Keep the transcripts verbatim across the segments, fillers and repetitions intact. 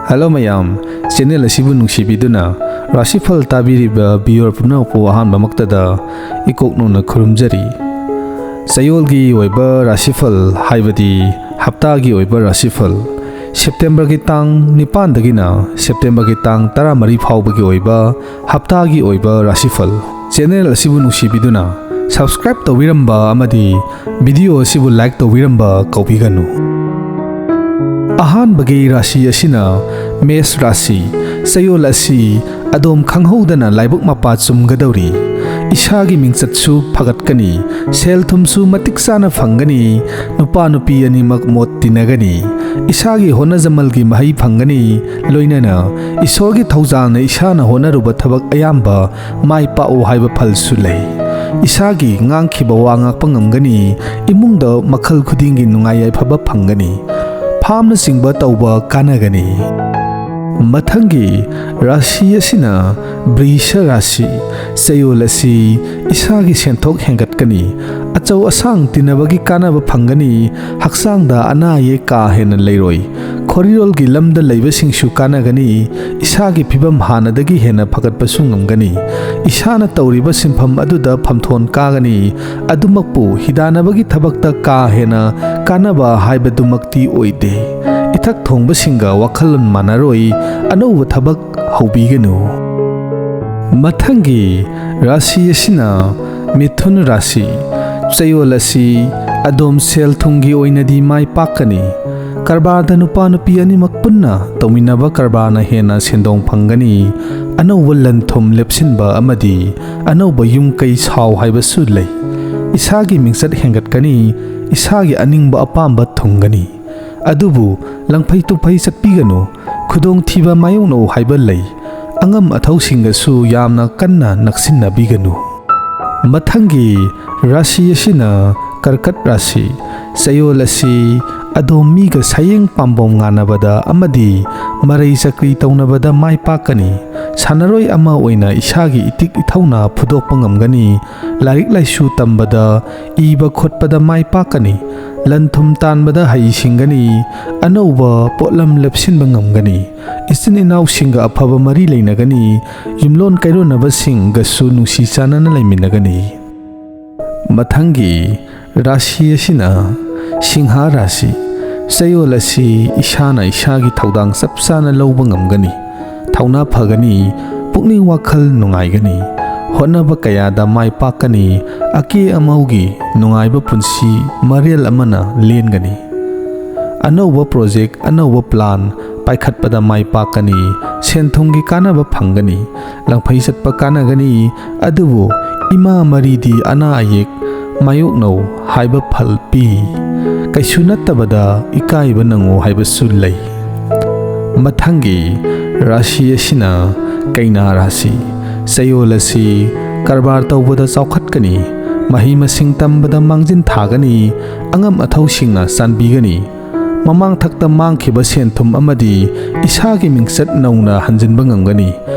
Hello ꯃꯌꯥꯝ, channel ꯑꯁꯤꯕꯨ ꯅꯨꯡꯁꯤꯕꯤꯗꯨꯅ ꯔꯥꯁꯤꯐꯜ ꯇꯥꯕꯤꯔꯤꯕ ꯚꯤꯌꯨꯋꯔ ꯄꯨꯝꯅꯃꯛꯄꯨ ꯑꯍꯥꯟꯕꯃꯛꯇꯗ ꯏꯀꯣꯛ ꯅꯧꯅ ꯈꯨꯔꯨꯝꯖꯔꯤ꯫ ꯆꯌꯣꯜꯒꯤ ꯑꯣꯏꯕ ꯔꯥꯁꯤꯐꯜ, ꯍꯥꯏꯕꯗꯤ ꯍꯞꯇꯥꯒꯤ ꯑꯣꯏꯕ ꯔꯥꯁꯤꯐꯜ, ꯁꯦꯞꯇꯦꯝꯕꯔꯒꯤ ꯇꯥꯡ ꯅꯤꯄꯥꯟꯗꯒꯤꯅ ꯁꯦꯞꯇꯦꯝꯕꯔꯒꯤ ꯇꯥꯡ ꯇꯔꯥꯃꯔꯤ ꯐꯥꯎꯕꯒꯤ ꯑꯣꯏꯕ ꯍꯞꯇꯥꯒꯤ ꯑꯣꯏꯕ ꯔꯥꯁꯤꯐꯜ꯫ ꯆꯦꯅꯦꯜ ꯑꯁꯤꯕꯨ ꯅꯨꯡꯁꯤꯕꯤꯗꯨꯅ ꯁꯕꯁꯀ꯭ꯔꯥꯏꯕ ꯇꯧꯕꯤꯔꯝꯕ ꯑꯃꯗꯤ ꯚꯤꯗꯤꯑꯣ ꯑꯁꯤꯕꯨ ꯂꯥꯏꯛ ꯇꯧꯕꯤꯔꯝꯕ ꯀꯥꯎꯕꯤꯒꯅꯨ꯫ ꯑꯍꯥꯟꯕꯒꯤ ꯔꯥꯁꯤ ꯑꯁꯤꯅ ꯃꯦꯁ ꯔꯥꯁꯤ꯫ ꯆꯌꯣꯜ ꯑꯁꯤ ꯑꯗꯣꯝ ꯈꯪꯍꯧꯗꯅ ꯂꯥꯏꯕꯛ ꯃꯄꯥ ꯆꯨꯝꯒꯗꯧꯔꯤ꯫ ꯏꯁꯥꯒꯤ ꯃꯤꯡꯆꯠꯁꯨ ꯐꯒꯠꯀꯅꯤ, ꯁꯦꯜ ꯊꯨꯝꯁꯨ ꯃꯇꯤꯛ ꯆꯥꯅ ꯐꯪꯒꯅꯤ, ꯅꯨꯄꯥ ꯅꯨꯄꯤ ꯑꯅꯤꯃꯛ ꯃꯣꯠ ꯇꯤꯟꯅꯒꯅꯤ, ꯏꯁꯥꯒꯤ ꯍꯣꯠꯅꯖꯃꯜꯒꯤ ꯃꯍꯩ ꯐꯪꯒꯅꯤ, ꯂꯣꯏꯅꯅ ꯏꯁꯣꯔꯒꯤ ꯊꯧꯖꯥꯜꯅ ꯏꯁꯥꯅ ꯍꯣꯠꯅꯔꯨꯕ ꯊꯕꯛ ꯑꯌꯥꯝꯕ ꯃꯥꯏ ꯄꯥꯛꯎ ꯍꯥꯏꯕ ꯐꯜꯁꯨ ꯂꯩ꯫ ꯏꯁꯥꯒꯤ ꯉꯥꯡꯈꯤꯕ ꯋꯥ ꯉꯥꯛꯄ ꯉꯝꯒꯅꯤ, ꯏꯃꯨꯡꯗ ꯃꯈꯜ ꯈꯨꯗꯤꯡꯒꯤ ꯅꯨꯡꯉꯥꯏ ꯌꯥꯏꯐꯕ ꯐꯪꯒꯅꯤ, ꯐꯥꯝꯅꯆꯤꯡꯕ ꯇꯧꯕ ꯀꯥꯟꯅꯒꯅꯤ꯫ ꯃꯊꯪꯒꯤ ꯔꯥꯁꯤ ꯑꯁꯤꯅ ꯕ꯭ꯔꯤꯁ ꯔꯥꯁꯤ꯫ ꯆꯌꯣꯜ ꯑꯁꯤ ꯏꯁꯥꯒꯤ ꯁꯦꯟꯊꯣꯛ ꯍꯦꯟꯒꯠꯀꯅꯤ, ꯑꯆꯧ ꯑꯁꯥꯡ ꯇꯤꯟꯅꯕꯒꯤ ꯀꯥꯟꯅꯕ ꯐꯪꯒꯅꯤ, ꯍꯛꯆꯥꯡꯗ ꯑꯅꯥ ꯑꯌꯦꯛ ꯀꯥ ꯍꯦꯟꯅ ꯂꯩꯔꯣꯏ, ꯈꯣꯔꯤꯔꯣꯜꯒꯤ ꯂꯝꯗ ꯂꯩꯕꯁꯤꯡꯁꯨ ꯀꯥꯟꯅꯒꯅꯤ, ꯏꯁꯥꯒꯤ ꯐꯤꯕꯝ ꯍꯥꯟꯅꯗꯒꯤ ꯍꯦꯟꯅ ꯐꯒꯠꯄꯁꯨ ꯉꯝꯒꯅꯤ, ꯏꯁꯥꯅ ꯇꯧꯔꯤꯕ ꯁꯤꯟꯐꯝ ꯑꯗꯨꯗ ꯐꯝꯊꯣꯟ ꯀꯥꯒꯅꯤ, ꯑꯗꯨꯃꯛꯄꯨ ꯍꯤꯗꯥꯟꯅꯕꯒꯤ ꯊꯕꯛꯇ ꯀꯥ ꯍꯦꯟꯅ ꯀꯥꯟꯅꯕ ꯍꯥꯏꯕꯗꯨꯃꯛꯇꯤ ꯑꯣꯏꯗꯦ꯫ ꯏꯊꯛ ꯊꯣꯡꯕꯁꯤꯡꯒ ꯋꯥꯈꯜꯂꯣꯟ ꯃꯥꯟꯅꯔꯣꯏ, ꯑꯅꯧꯕ ꯊꯕꯛ ꯍꯧꯕꯤꯒꯅꯨ꯫ ꯃꯊꯪꯒꯤ ꯔꯥꯁꯤ ꯑꯁꯤꯅ ꯃꯤꯊꯨꯟ ꯔꯥꯁꯤ꯫ ꯆꯌꯣꯜ ꯑꯁꯤ ꯑꯗꯣꯝ ꯁꯦꯜ ꯊꯨꯝꯒꯤ ꯑꯣꯏꯅꯗꯤ ꯃꯥꯏ ꯄꯥꯛꯀꯅꯤ꯫ ꯀꯔꯕꯥꯔꯗ ꯅꯨꯄꯥ ꯅꯨꯄꯤ ꯑꯅꯤꯃꯛ ꯄꯨꯟꯅ ꯇꯧꯃꯤꯟꯅꯕ ꯀꯔꯕꯥꯔꯅ ꯍꯦꯟꯅ ꯁꯦꯟꯗꯣꯡ ꯐꯪꯒꯅꯤ꯫ ꯑꯅꯧꯕ ꯂꯟ ꯊꯨꯝ ꯂꯦꯞꯁꯤꯟꯕ ꯑꯃꯗꯤ ꯑꯅꯧꯕ ꯌꯨꯝ ꯀꯩ ꯁꯥꯎ ꯍꯥꯏꯕꯁꯨ ꯂꯩ꯫ ꯏꯁꯥꯒꯤ ꯃꯤꯡꯆꯠ ꯍꯦꯟꯒꯠꯀꯅꯤ, ꯏꯁꯥꯒꯤ ꯑꯅꯤꯡꯕ ꯑꯄꯥꯝꯕ ꯊꯨꯡꯒꯅꯤ꯫ ꯑꯗꯨꯕꯨ ꯂꯪꯐꯩ ꯇꯨꯐꯩ ꯆꯠꯄꯤꯒꯅꯨ, ꯈꯨꯗꯣꯡꯊꯤꯕ ꯃꯥꯌꯣꯛꯅꯧ ꯍꯥꯏꯕ ꯂꯩ꯫ ꯑꯉꯝ ꯑꯊꯧꯁꯤꯡꯒꯁꯨ ꯌꯥꯝꯅ ꯀꯟꯅ ꯅꯛꯁꯤꯟꯅꯕꯤꯒꯅꯨ꯫ ꯃꯊꯪꯒꯤ ꯔꯥꯁꯤ ꯑꯁꯤꯅ ꯀꯔꯀꯠ ꯔꯥꯁꯤ꯫ ꯆꯌꯣꯜ ꯑꯁꯤ ꯑꯗꯣꯝ ꯃꯤꯒ ꯁꯌꯦꯡ ꯄꯥꯝꯕꯣꯝ ꯉꯥꯟꯅꯕꯗ ꯑꯃꯗꯤ ꯃꯔꯩ ꯆꯀ꯭ꯔꯤ ꯇꯧꯅꯕꯗ ꯃꯥꯏ ꯄꯥꯛꯀꯅꯤ꯫ ꯁꯥꯟꯅꯔꯣꯏ ꯑꯃ ꯑꯣꯏꯅ ꯏꯁꯥꯒꯤ ꯏꯇꯤꯛ ꯏꯊꯧꯅꯥ ꯐꯨꯗꯣꯛꯄ ꯉꯝꯒꯅꯤ꯫ ꯂꯥꯏꯔꯤꯛ ꯂꯥꯏꯁꯨ ꯇꯝꯕꯗ, ꯏꯕ ꯈꯣꯠꯄꯗ ꯃꯥꯏ ꯄꯥꯛꯀꯅꯤ꯫ ꯂꯟ ꯊꯨꯝ ꯇꯥꯟꯕꯗ ꯍꯩꯁꯤꯡꯒꯅꯤ꯫ ꯑꯅꯧꯕ ꯄꯣꯠꯂꯝ ꯂꯦꯞꯁꯤꯟꯕ ꯉꯝꯒꯅꯤ꯫ ꯏꯆꯤꯟ ꯏꯅꯥꯎꯁꯤꯡꯒ ꯑꯐꯕ ꯃꯔꯤ ꯂꯩꯅꯒꯅꯤ꯫ ꯌꯨꯝꯂꯣꯟ ꯀꯩꯔꯣꯟꯅꯕꯁꯤꯡꯒꯁꯨ ꯅꯨꯡꯁꯤ ꯆꯥꯟꯅꯅ ꯂꯩꯃꯤꯟꯅꯒꯅꯤ꯫ ꯃꯊꯪꯒꯤ ꯔꯥꯁꯤ ꯑꯁꯤꯅ ꯁꯤꯡꯍ ꯔꯥꯁꯤ꯫ ꯆꯌꯣꯜ ꯑꯁꯤ ꯏꯁꯥꯅ ꯏꯁꯥꯒꯤ ꯊꯧꯗꯥꯡ ꯆꯞ ꯆꯥꯅ ꯂꯧꯕ ꯉꯝꯒꯅꯤ꯫ ꯊꯧꯅꯥ ꯐꯒꯅꯤ꯫ ꯄꯨꯛꯅꯤꯡ ꯋꯥꯈꯜ ꯅꯨꯡꯉꯥꯏꯒꯅꯤ꯫ ꯍꯣꯠꯅꯕ ꯀꯌꯥꯗ ꯃꯥꯏ ꯄꯥꯛꯀꯅꯤ꯫ ꯑꯀꯦ ꯑꯃꯧꯒꯤ ꯅꯨꯡꯉꯥꯏꯕ ꯄꯨꯟꯁꯤ ꯃꯔꯦꯜ ꯑꯃꯅ ꯂꯦꯟꯒꯅꯤ꯫ ꯑꯅꯧꯕ ꯄ꯭ꯔꯣꯖꯦꯛ, ꯑꯅꯧꯕ ꯄ꯭ꯂꯥꯟ ꯄꯥꯏꯈꯠꯄꯗ ꯃꯥꯏ ꯄꯥꯛꯀꯅꯤ꯫ ꯁꯦꯟ ꯊꯨꯝꯒꯤ ꯀꯥꯟꯅꯕ ꯐꯪꯒꯅꯤ꯫ ꯂꯪꯐꯩ ꯆꯠꯄ ꯀꯥꯟꯅꯒꯅꯤ꯫ ꯑꯗꯨꯕꯨ ꯏꯃꯥ ꯃꯔꯤꯗꯤ ꯑꯅꯥ ꯑꯌꯦꯛ ꯃꯥꯌꯣꯛꯅꯧ ꯍꯥꯏꯕ ꯐꯜ ꯄꯤ꯫ ꯀꯩꯁꯨ ꯅꯠꯇꯕꯗ ꯏꯀꯥꯏꯕ ꯅꯪꯉꯨ ꯍꯥꯏꯕꯁꯨ ꯂꯩ꯫ ꯃꯊꯪꯒꯤ ꯔꯥꯁꯤ ꯑꯁꯤꯅ ꯀꯩꯅꯥ ꯔꯥꯁꯤ꯫ ꯆꯌꯣꯜ ꯑꯁꯤ ꯀꯔꯕꯥꯔ ꯇꯧꯕꯗ ꯆꯥꯎꯈꯠꯀꯅꯤ꯫ ꯃꯍꯩ ꯃꯁꯤꯡ ꯇꯝꯕꯗ ꯃꯥꯡꯖꯤꯟ ꯊꯥꯒꯅꯤ꯫ ꯑꯉꯝ ꯑꯊꯧꯁꯤꯡꯅ ꯆꯥꯟꯕꯤꯒꯅꯤ꯫ ꯃꯃꯥꯡꯊꯛꯇ ꯃꯥꯡꯈꯤꯕ ꯁꯦꯟ ꯊꯨꯝ ꯑꯃꯗꯤ ꯏꯁꯥꯒꯤ ꯃꯤꯡꯆꯠ ꯅꯧꯅ ꯍꯟꯖꯤꯟꯕ ꯉꯝꯒꯅꯤ꯫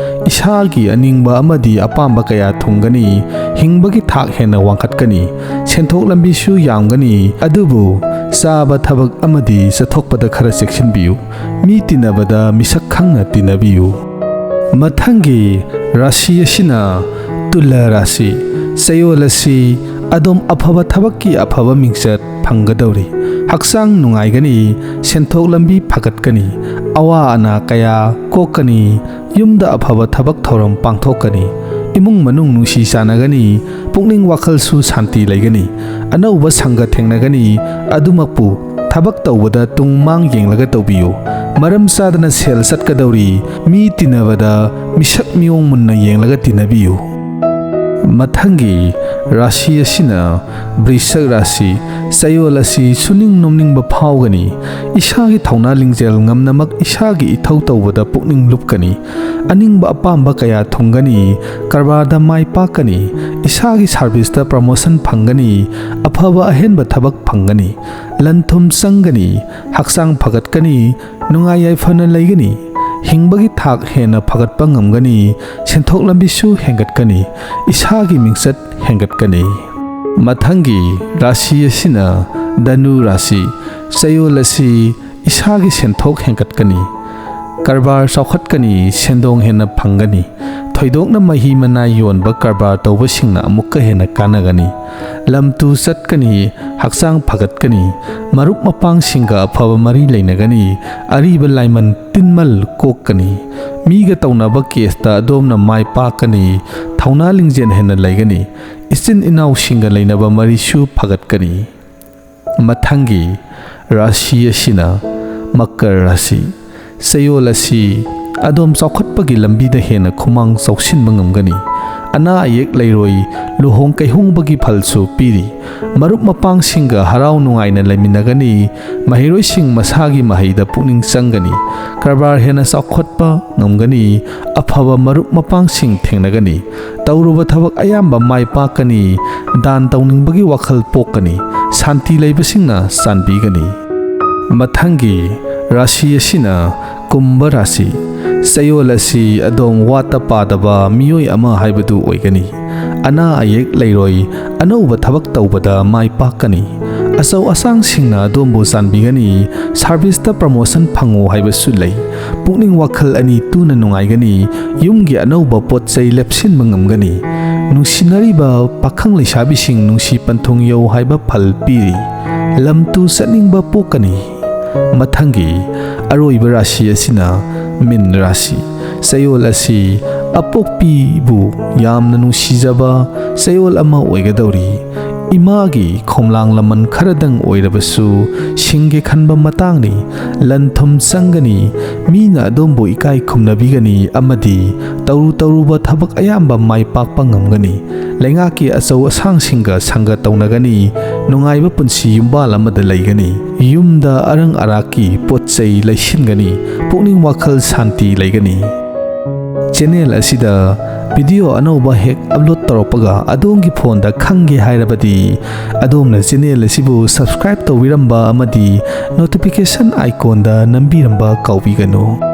ꯏꯁꯥꯒꯤ ꯑꯅꯤꯡꯕ ꯑꯃꯗꯤ ꯑꯄꯥꯝꯕ ꯀꯌꯥ ꯊꯨꯡꯒꯅꯤ꯫ ꯍꯤꯡꯕꯒꯤ ꯊꯥꯛ ꯍꯦꯟꯅ ꯋꯥꯡꯈꯠꯀꯅꯤ꯫ ꯁꯦꯟꯊꯣꯛ ꯂꯝꯕꯤꯁꯨ ꯌꯥꯝꯒꯅꯤ꯫ ꯑꯗꯨꯕꯨ ꯆꯥꯕ ꯊꯕꯛ ꯑꯃꯗꯤ ꯆꯠꯊꯣꯛꯄꯗ ꯈꯔ ꯆꯦꯛꯁꯤꯟꯕꯤꯌꯨ꯫ ꯃꯤ ꯇꯤꯟꯅꯕꯗ ꯃꯤꯁꯛ ꯈꯪꯅ ꯇꯤꯟꯅꯕꯤꯌꯨ꯫ ꯃꯊꯪꯒꯤ ꯔꯥꯁꯤ ꯑꯁꯤꯅ ꯇꯨꯂꯥ ꯔꯥꯁꯤ꯫ ꯆꯌꯣꯜ ꯑꯁꯤ ꯑꯗꯣꯝ ꯑꯐꯕ ꯊꯕꯛꯀꯤ ꯑꯐꯕ ꯃꯤꯡꯆꯠ ꯐꯪꯒꯗꯧꯔꯤ꯫ ꯍꯛꯆꯥꯡ ꯅꯨꯡꯉꯥꯏꯒꯅꯤ꯫ ꯁꯦꯟꯊꯣꯛ ꯂꯝꯕꯤ ꯐꯒꯠꯀꯅꯤ꯫ ꯑꯋꯥ ꯑꯅꯥ ꯀꯌꯥ ꯀꯣꯛꯀꯅꯤ꯫ ꯌꯨꯝꯗ ꯑꯐꯕ ꯊꯕꯛ ꯊꯧꯔꯝ ꯄꯥꯡꯊꯣꯛꯀꯅꯤ꯫ ꯏꯃꯨꯡ ꯃꯅꯨꯡ ꯅꯨꯡꯁꯤ ꯆꯥꯟꯅꯒꯅꯤ꯫ ꯄꯨꯛꯅꯤꯡ ꯋꯥꯈꯜꯁꯨ ꯁꯥꯟꯇꯤ ꯂꯩꯒꯅꯤ꯫ ꯑꯅꯧꯕ ꯁꯪꯒ ꯊꯦꯡꯅꯒꯅꯤ꯫ ꯑꯗꯨꯃꯛꯄꯨ ꯊꯕꯛ ꯇꯧꯕꯗ ꯇꯨꯡ ꯃꯥꯡ ꯌꯦꯡꯂꯒ ꯇꯧꯕꯤꯌꯨ꯫ ꯃꯔꯝ ꯆꯥꯗꯅ ꯁꯦꯜ ꯆꯠꯀꯗꯧꯔꯤ꯫ ꯃꯤ ꯇꯤꯟꯅꯕꯗ ꯃꯤꯁꯛ ꯃꯤꯑꯣꯡ ꯃꯨꯟꯅ ꯌꯦꯡꯂꯒ ꯇꯤꯟꯅꯕꯤꯌꯨ꯫ ꯃꯊꯪꯒꯤ ꯔꯥꯁꯤ ꯑꯁꯤꯅ ꯕ꯭ꯔꯤꯁꯛ ꯔꯥꯁꯤ꯫ ꯆꯌꯣꯜ ꯑꯁꯤ ꯁꯨꯅꯤꯡ ꯅꯣꯝꯅꯤꯡꯕ ꯐꯥꯎꯒꯅꯤ꯫ ꯏꯁꯥꯒꯤ ꯊꯧꯅꯥ ꯂꯤꯡꯖꯦꯜ ꯉꯝꯅꯃꯛ ꯏꯁꯥꯒꯤ ꯏꯊꯧ ꯇꯧꯕꯗ ꯄꯨꯛꯅꯤꯡ ꯂꯨꯞꯀꯅꯤ꯫ ꯑꯅꯤꯡꯕ ꯑꯄꯥꯝꯕ ꯀꯌꯥ ꯊꯨꯡꯒꯅꯤ꯫ ꯀꯔꯕꯥꯔꯗ ꯃꯥꯏ ꯄꯥꯛꯀꯅꯤ꯫ ꯏꯁꯥꯒꯤ ꯁꯥꯔꯚꯤꯁꯇ ꯄ꯭ꯔꯃꯣꯁꯟ ꯐꯪꯒꯅꯤ꯫ ꯑꯐꯕ ꯑꯍꯦꯟꯕ ꯊꯕꯛ ꯐꯪꯒꯅꯤ꯫ ꯂꯟ ꯊꯨꯝ ꯆꯪꯒꯅꯤ꯫ ꯍꯛꯆꯥꯡ ꯐꯒꯠꯀꯅꯤ꯫ ꯅꯨꯡꯉꯥꯏ ꯌꯥꯏꯐꯅ ꯂꯩꯒꯅꯤ꯫ ꯍꯤꯡꯕꯒꯤ ꯊꯥꯛ ꯍꯦꯟꯅ ꯐꯒꯠꯄ ꯉꯝꯒꯅꯤ꯫ ꯁꯦꯟꯊꯣꯛ ꯂꯝꯕꯤꯁꯨ ꯍꯦꯟꯒꯠꯀꯅꯤ꯫ ꯏꯁꯥꯒꯤ ꯃꯤꯡꯆꯠ ꯍꯦꯟꯒꯠꯀꯅꯤ꯫ ꯃꯊꯪꯒꯤ ꯔꯥꯁꯤ ꯑꯁꯤꯅ ꯙꯅꯨ ꯔꯥꯁꯤ, ꯆꯌꯣꯜ ꯑꯁꯤ ꯏꯁꯥꯒꯤ ꯁꯦꯟꯊꯣꯛ ꯍꯦꯟꯒꯠꯀꯅꯤ, ꯀꯔꯕꯥꯔ ꯆꯥꯎꯈꯠꯀꯅꯤ, ꯁꯦꯟꯗꯣꯡ ꯍꯦꯟꯅ ꯐꯪꯒꯅꯤ꯫ ꯊꯣꯏꯗꯣꯛꯅ ꯃꯍꯤ ꯃꯅꯥꯏ ꯌꯣꯟꯕ ꯀꯔꯕꯥꯔ ꯇꯧꯕꯁꯤꯡꯅ ꯑꯃꯨꯛꯀ ꯍꯦꯟꯅ ꯀꯥꯟꯅꯒꯅꯤ꯫ ꯂꯝ ꯇꯨ ꯆꯠꯀꯅꯤ, ꯍꯛꯆꯥꯡ ꯐꯒꯠꯀꯅꯤ, ꯃꯔꯨꯞ ꯃꯄꯥꯡꯁꯤꯡꯒ ꯑꯐꯕ ꯃꯔꯤ ꯂꯩꯅꯒꯅꯤ꯫ ꯑꯔꯤꯕ ꯂꯥꯏꯃꯟ ꯇꯤꯟꯃꯜ ꯀꯣꯛꯀꯅꯤ꯫ ꯃꯤꯒ ꯇꯧꯅꯕ ꯀꯦꯁꯇ ꯑꯗꯣꯝꯅ ꯃꯥꯏ ꯄꯥꯛꯀꯅꯤ꯫ ꯊꯧꯅꯥ ꯂꯤꯡꯖꯦꯜ ꯍꯦꯟꯅ ꯂꯩꯒꯅꯤ꯫ ꯏꯆꯤꯟ ꯏꯅꯥꯎꯁꯤꯡꯒ ꯂꯩꯅꯕ ꯃꯔꯤꯁꯨ ꯐꯒꯠꯀꯅꯤ꯫ ꯃꯊꯪꯒꯤ ꯔꯥꯁꯤ ꯑꯁꯤꯅ ꯃꯀꯔ ꯔꯥꯁꯤ꯫ ꯆꯌꯣꯜ ꯑꯁꯤ ꯑꯗꯣꯝ ꯆꯥꯎꯈꯠꯄꯒꯤ ꯂꯝꯕꯤꯗ ꯍꯦꯟꯅ ꯈꯨꯃꯥꯡ ꯆꯥꯎꯁꯤꯟꯕ ꯉꯝꯒꯅꯤ꯫ ꯑꯅꯥ ꯑꯌꯦꯛ ꯂꯩꯔꯣꯏ, ꯂꯨꯍꯣꯡ ꯀꯩꯍꯣꯡꯕꯒꯤ ꯐꯜꯁꯨ ꯄꯤꯔꯤ꯫ ꯃꯔꯨꯞ ꯃꯄꯥꯡꯁꯤꯡꯒ ꯍꯔꯥꯎ ꯅꯨꯡꯉꯥꯏꯅ ꯂꯩꯃꯤꯟꯅꯒꯅꯤ꯫ ꯃꯍꯩꯔꯣꯏꯁꯤꯡ ꯃꯁꯥꯒꯤ ꯃꯍꯩꯗ ꯄꯨꯛꯅꯤꯡ ꯆꯪꯒꯅꯤ꯫ ꯀꯔꯕꯥꯔ ꯍꯦꯟꯅ ꯆꯥꯎꯈꯠꯄ ꯉꯝꯒꯅꯤ꯫ ꯑꯐꯕ ꯃꯔꯨꯞ ꯃꯄꯥꯡꯁꯤꯡ ꯊꯦꯡꯅꯒꯅꯤ꯫ ꯇꯧꯔꯨꯕ ꯊꯕꯛ ꯑꯌꯥꯝꯕ ꯃꯥꯏ ꯄꯥꯛꯀꯅꯤ꯫ ꯗꯥꯟ ꯇꯧꯅꯤꯡꯕꯒꯤ ꯋꯥꯈꯜ ꯄꯣꯛꯀꯅꯤ꯫ ꯁꯥꯟꯇꯤ ꯂꯩꯕꯁꯤꯡꯅ ꯆꯥꯟꯕꯤꯒꯅꯤ꯫ ꯃꯊꯪꯒꯤ ꯔꯥꯁꯤ ꯑꯁꯤꯅ ꯀꯨꯝꯚ ꯔꯥꯁꯤ꯫ ꯆꯌꯣꯜ ꯑꯁꯤ ꯑꯗꯣꯝ ꯋꯥꯠꯇ ꯄꯥꯗꯕ ꯃꯤꯑꯣꯏ ꯑꯃ ꯍꯥꯏꯕꯗꯨ ꯑꯣꯏꯒꯅꯤ꯫ ꯑꯅꯥ ꯑꯌꯦꯛ ꯂꯩꯔꯣꯏ꯫ ꯑꯅꯧꯕ ꯊꯕꯛ ꯇꯧꯕꯗ ꯃꯥꯏ ꯄꯥꯛꯀꯅꯤ꯫ ꯑꯆꯧ ꯑꯁꯥꯡꯁꯤꯡꯅ ꯑꯗꯣꯝꯕꯨ ꯆꯥꯟꯕꯤꯒꯅꯤ꯫ ꯁꯥꯔꯚꯤꯁꯇ ꯄ꯭ꯔꯃꯣꯁꯟ ꯐꯪꯉꯨ ꯍꯥꯏꯕꯁꯨ ꯂꯩ꯫ ꯄꯨꯛꯅꯤꯡ ꯋꯥꯈꯜ ꯑꯅꯤ ꯇꯨꯅ ꯅꯨꯡꯉꯥꯏꯒꯅꯤ꯫ ꯌꯨꯝꯒꯤ ꯑꯅꯧꯕ ꯄꯣꯠ ꯆꯩ ꯂꯦꯞꯁꯤꯟꯕ ꯉꯝꯒꯅꯤ꯫ ꯅꯨꯡꯁꯤꯅꯔꯤꯕ ꯄꯥꯈꯪ ꯂꯩꯁꯥꯕꯤꯁꯤꯡ ꯅꯨꯡꯁꯤ ꯄꯟꯊꯨꯡ ꯌꯧ ꯍꯥꯏꯕ ꯐꯜ ꯄꯤꯔꯤ꯫ ꯂꯝ ꯇꯨ ꯆꯠꯅꯤꯡꯕ ꯄꯣꯛꯀꯅꯤ꯫ ꯃꯊꯪꯒꯤ ꯑꯔꯣꯏꯕ ꯔꯥꯁꯤ ꯑꯁꯤꯅ ꯃꯤꯟ ꯔꯥꯁꯤ꯫ ꯆꯌꯣꯜ ꯑꯁꯤ ꯑꯄꯣꯛꯄꯤꯕꯨ ꯌꯥꯝꯅ ꯅꯨꯡꯁꯤꯖꯕ ꯆꯌꯣꯜ ꯑꯃ ꯑꯣꯏꯒꯗꯧꯔꯤ꯫ ꯏꯃꯥꯒꯤ ꯈꯣꯝꯂꯥꯡ ꯂꯃꯟ ꯈꯔꯗꯪ ꯑꯣꯏꯔꯕꯁꯨ ꯁꯤꯡꯒꯦ ꯈꯟꯕ ꯃꯇꯥꯡꯅꯤ꯫ ꯂꯟ ꯊꯨꯝ ꯆꯪꯒꯅꯤ꯫ ꯃꯤꯅ ꯑꯗꯣꯝꯕꯨ ꯏꯀꯥꯏ ꯈꯨꯝꯅꯕꯤꯒꯅꯤ ꯑꯃꯗꯤ ꯇꯧꯔꯨ ꯇꯧꯔꯨꯕ ꯊꯕꯛ ꯑꯌꯥꯝꯕ ꯃꯥꯏ ꯄꯥꯛꯄ ꯉꯝꯒꯅꯤ꯫ ꯂꯩꯉꯥꯛꯀꯤ ꯑꯆꯧ ꯑꯁꯥꯡꯁꯤꯡꯒ ꯁꯪꯒ ꯇꯧꯅꯒꯅꯤ꯫ ꯅꯨꯡꯉꯥꯏꯕ ꯄꯨꯟꯁꯤ ꯌꯨꯝꯕꯥꯜ ꯑꯃꯗ ꯂꯩꯒꯅꯤ꯫ ꯌꯨꯝꯗ ꯑꯔꯪ ꯑꯔꯥꯛꯀꯤ ꯄꯣꯠ ꯆꯩ ꯂꯩꯁꯤꯟꯒꯅꯤ꯫ ꯄꯨꯛꯅꯤꯡ ꯋꯥꯈꯜ ꯁꯥꯟꯇꯤ ꯂꯩꯒꯅꯤ꯫ ꯆꯦꯅꯦꯜ ꯑꯁꯤꯗ ꯚꯤꯗꯤꯑꯣ ꯑꯅꯧꯕ ꯍꯦꯛ ꯑꯞꯂꯣꯗ ꯇꯧꯔꯛꯄꯒ ꯑꯗꯣꯝꯒꯤ ꯐꯣꯟꯗ ꯈꯪꯒꯦ ꯍꯥꯏꯔꯕꯗꯤ ꯑꯗꯣꯝꯅ ꯆꯦꯅꯦꯜ ꯑꯁꯤꯕꯨ ꯁꯕꯁꯀ꯭ꯔꯥꯏꯕ ꯇꯧꯕꯤꯔꯝꯕ ꯑꯃꯗꯤ ꯅꯣꯇꯤꯐꯤꯀꯦꯁꯟ ꯑꯥꯏꯀꯣꯟꯗ ꯅꯝꯕꯤꯔꯝꯕ ꯀꯥꯎꯕꯤꯒꯅꯨ꯫